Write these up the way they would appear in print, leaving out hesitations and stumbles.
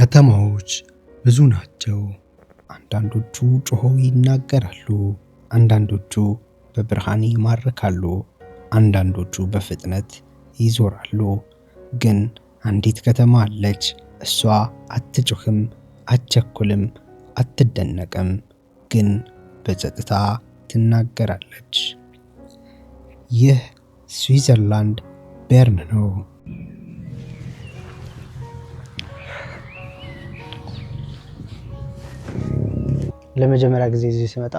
ከተማዎች ብዙ ናቸው። አንዳንዶቹ ጮኸው ይናገራሉ፣ አንዳንዶቹ በብርሃን ይማርካሉ፣ አንዳንዶቹ በፍጥነት ይዞራሉ። ግን አንዲት ከተማ አለች። እሷ አትጮህም፣ አትቸኩልም፣ አትደነቅም፣ ግን በጸጥታ ትናገራለች። ይህ ስዊዘርላንድ ቤርን ነው። ለመጀመሪያ ጊዜ እዚህ ስመጣ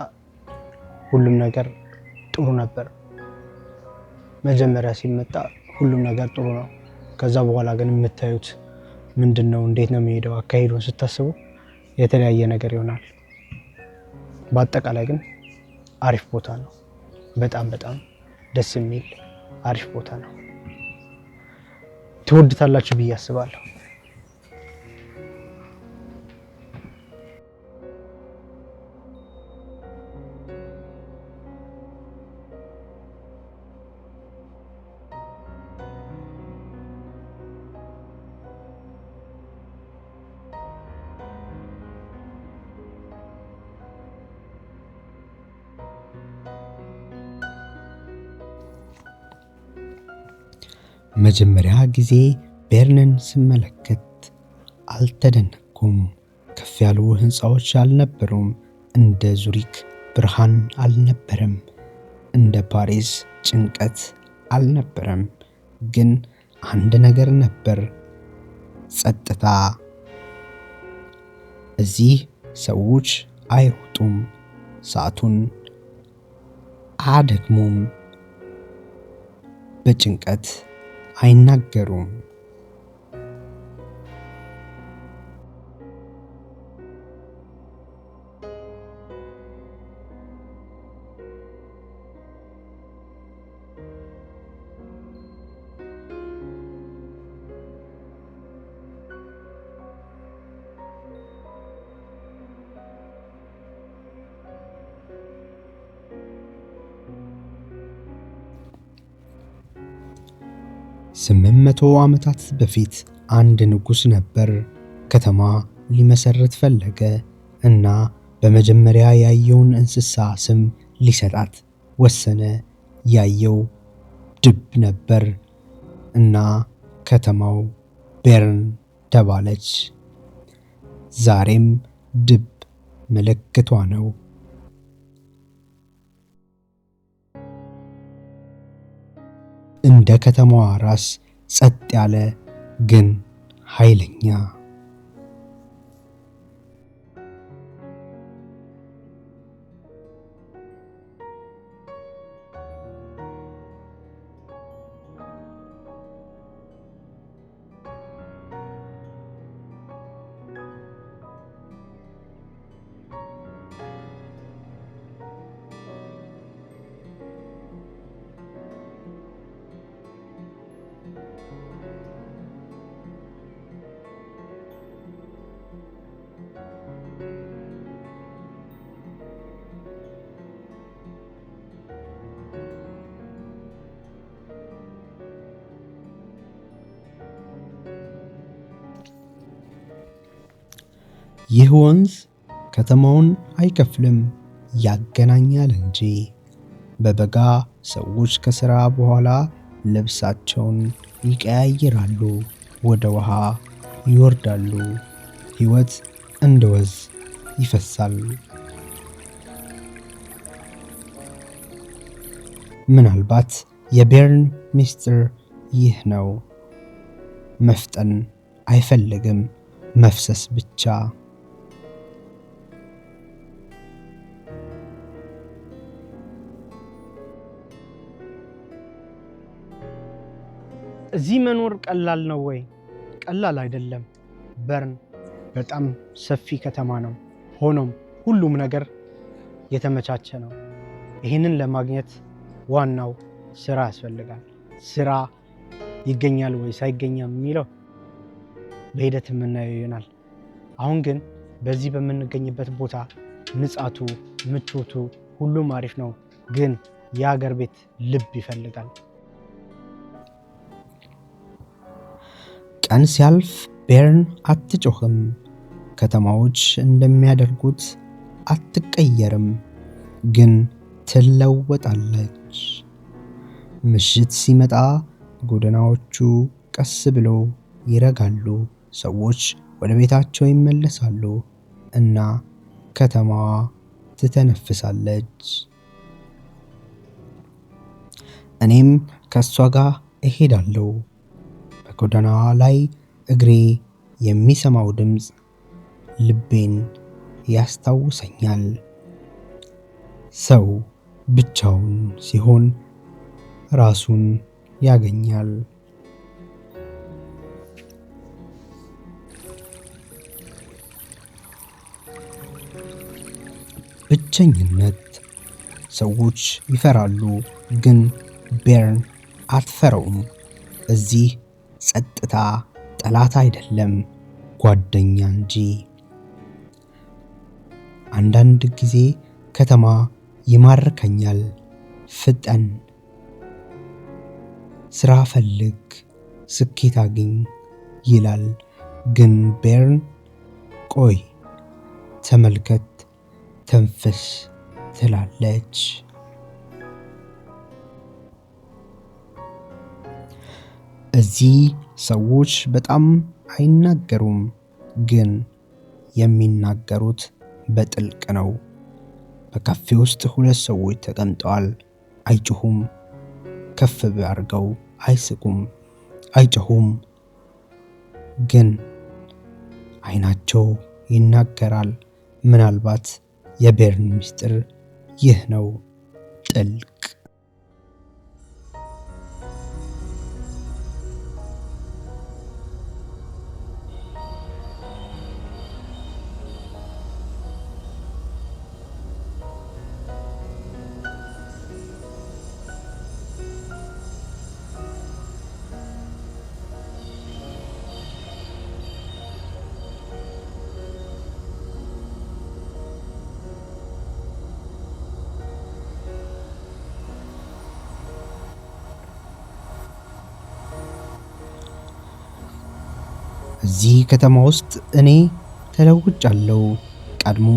ሁሉም ነገር ጥሩ ነበር። መጀመሪያ ሲመጣ ሁሉም ነገር ጥሩ ነው። ከዛ በኋላ ግን የምታዩት ምንድን ነው፣ እንዴት ነው የሚሄደው፣ አካሄዱን ስታስቡ የተለያየ ነገር ይሆናል። በአጠቃላይ ግን አሪፍ ቦታ ነው። በጣም በጣም ደስ የሚል አሪፍ ቦታ ነው። ትወዱታላችሁ ብዬ አስባለሁ። መጀመሪያ ጊዜ ቤርንን ስመለከት አልተደነቅኩም። ከፍ ያሉ ሕንፃዎች አልነበሩም። እንደ ዙሪክ ብርሃን አልነበረም። እንደ ፓሪስ ጭንቀት አልነበረም። ግን አንድ ነገር ነበር፣ ጸጥታ። እዚህ ሰዎች አይሮጡም፣ ሰዓቱን አያደክሙም፣ በጭንቀት አይናገሩም። 800 ዓመታት በፊት አንድ ንጉሥ ነበር። ከተማ ሊመሰርት ፈለገ እና በመጀመሪያ ያየውን እንስሳ ስም ሊሰጣት ወሰነ። ያየው ድብ ነበር እና ከተማው ቤርን ተባለች። ዛሬም ድብ ምልክቷ ነው። እንደ ከተማዋ ራስ ጸጥ ያለ ግን ኃይለኛ። ይህ ወንዝ ከተማውን አይከፍልም፣ ያገናኛል እንጂ። በበጋ ሰዎች ከሥራ በኋላ ልብሳቸውን ይቀያይራሉ፣ ወደ ውሃ ይወርዳሉ። ሕይወት እንደ ወንዝ ይፈሳል። ምናልባት የቤርን ምስጢር ይህ ነው። መፍጠን አይፈልግም፣ መፍሰስ ብቻ። እዚህ መኖር ቀላል ነው ወይ? ቀላል አይደለም። በርን በጣም ሰፊ ከተማ ነው። ሆኖም ሁሉም ነገር የተመቻቸ ነው። ይህንን ለማግኘት ዋናው ስራ ያስፈልጋል። ስራ ይገኛል ወይስ አይገኛም የሚለው በሂደት የምናየው ይሆናል። አሁን ግን በዚህ በምንገኝበት ቦታ ንጻቱ፣ ምቾቱ ሁሉም አሪፍ ነው። ግን የሀገር ቤት ልብ ይፈልጋል። ቀን ሲያልፍ ቤርን አትጮህም፣ ከተማዎች እንደሚያደርጉት አትቀየርም፣ ግን ትለወጣለች። ምሽት ሲመጣ ጎዳናዎቹ ቀስ ብለው ይረጋሉ፣ ሰዎች ወደ ቤታቸው ይመለሳሉ እና ከተማዋ ትተነፍሳለች። እኔም ከእሷ ጋር እሄዳለሁ። በጎዳናዋ ላይ እግሬ የሚሰማው ድምፅ ልቤን ያስታውሰኛል። ሰው ብቻውን ሲሆን ራሱን ያገኛል። ብቸኝነት ሰዎች ይፈራሉ፣ ግን ቤርን አትፈራውም። እዚህ ጸጥታ ጠላት አይደለም፣ ጓደኛ እንጂ። አንዳንድ ጊዜ ከተማ ይማርከኛል። ፍጠን፣ ስራ ፈልግ፣ ስኬት አግኝ ይላል። ግን ቤርን ቆይ፣ ተመልከት፣ ተንፍስ ትላለች። እዚህ ሰዎች በጣም አይናገሩም፣ ግን የሚናገሩት በጥልቅ ነው። በካፌ ውስጥ ሁለት ሰዎች ተቀምጠዋል። አይጮሁም፣ ከፍ አድርገው አይስቁም፣ አይጮሁም፣ ግን አይናቸው ይናገራል። ምናልባት የቤርን ምስጢር ይህ ነው፣ ጥልቅ። እዚህ ከተማ ውስጥ እኔ ተለውጫለሁ። ቀድሞ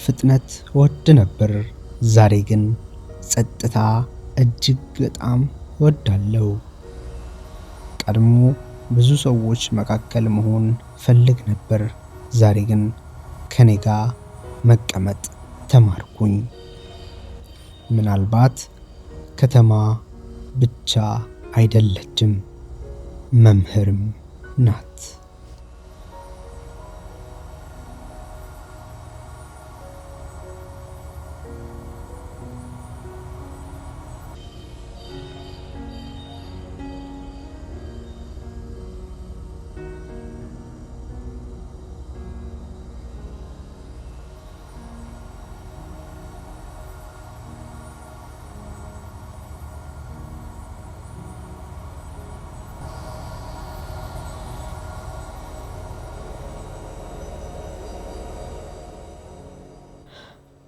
ፍጥነት እወድ ነበር፣ ዛሬ ግን ጸጥታ እጅግ በጣም እወዳለሁ። ቀድሞ ብዙ ሰዎች መካከል መሆን ፈልግ ነበር፣ ዛሬ ግን ከኔ ጋር መቀመጥ ተማርኩኝ። ምናልባት ከተማ ብቻ አይደለችም፣ መምህርም ናት።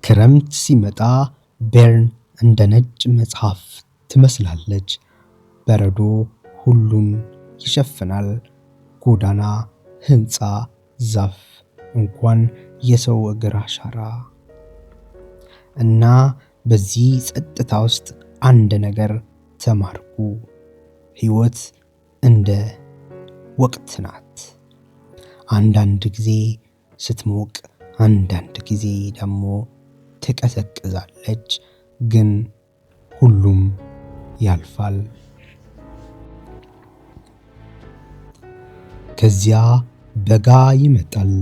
ክረምት ሲመጣ ቤርን እንደ ነጭ መጽሐፍ ትመስላለች። በረዶ ሁሉን ይሸፍናል። ጎዳና፣ ሕንፃ፣ ዛፍ፣ እንኳን የሰው እግር አሻራ። እና በዚህ ጸጥታ ውስጥ አንድ ነገር ተማርኩ። ሕይወት እንደ ወቅት ናት። አንዳንድ ጊዜ ስትሞቅ፣ አንዳንድ ጊዜ ደግሞ ትቀዘቅዛለች። ግን ሁሉም ያልፋል። ከዚያ በጋ ይመጣል።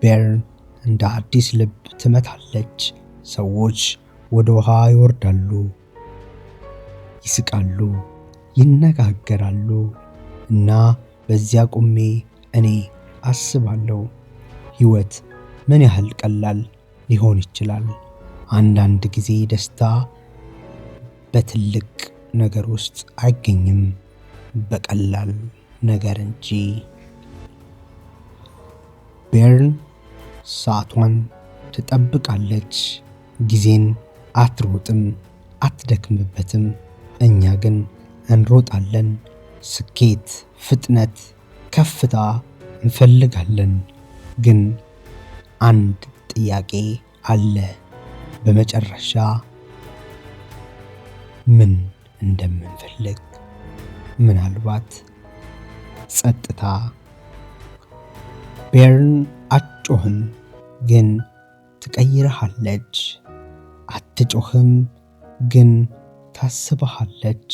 ቤርን እንደ አዲስ ልብ ትመታለች። ሰዎች ወደ ውሃ ይወርዳሉ፣ ይስቃሉ፣ ይነጋገራሉ። እና በዚያ ቆሜ እኔ አስባለሁ፣ ሕይወት ምን ያህል ቀላል ሊሆን ይችላል። አንዳንድ ጊዜ ደስታ በትልቅ ነገር ውስጥ አይገኝም፣ በቀላል ነገር እንጂ። ቤርን ሰዓቷን ትጠብቃለች። ጊዜን አትሮጥም፣ አትደክምበትም። እኛ ግን እንሮጣለን። ስኬት፣ ፍጥነት፣ ከፍታ እንፈልጋለን። ግን አንድ ጥያቄ አለ። በመጨረሻ ምን እንደምንፈልግ? ምናልባት ጸጥታ። ቤርን አትጮህም፣ ግን ትቀይርሃለች። አትጮህም፣ ግን ታስብሃለች።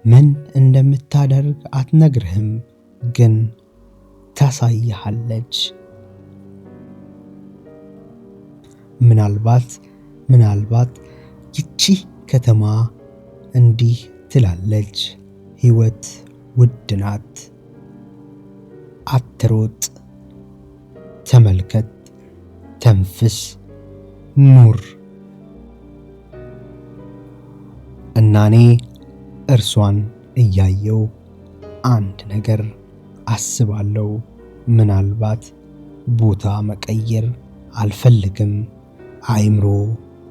ምን እንደምታደርግ አትነግርህም፣ ግን ታሳይሃለች። ምናልባት ምናልባት ይቺ ከተማ እንዲህ ትላለች፣ ሕይወት ውድ ናት። አትሮጥ፣ ተመልከት፣ ተንፍስ፣ ኑር። እና እኔ እርሷን እያየው አንድ ነገር አስባለሁ። ምናልባት ቦታ መቀየር አልፈልግም፣ አእምሮ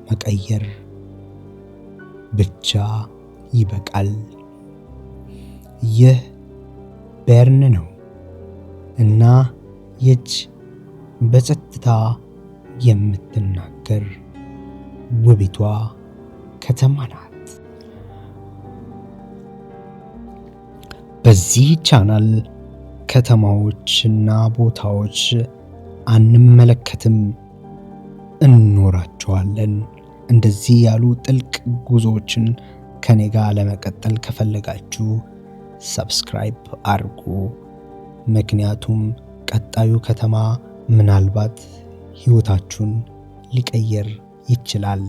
መቀየር ብቻ ይበቃል። ይህ ቤርን ነው እና ይች በጸጥታ የምትናገር ውቢቷ ከተማ ናት። በዚህ ቻናል ከተማዎችና ቦታዎች አንመለከትም፣ እንኖራቸዋለን። እንደዚህ ያሉ ጥልቅ ጉዞዎችን ከኔ ጋር ለመቀጠል ከፈለጋችሁ subscribe አድርጉ። ምክንያቱም ቀጣዩ ከተማ ምናልባት ሕይወታችሁን ሊቀይር ይችላል።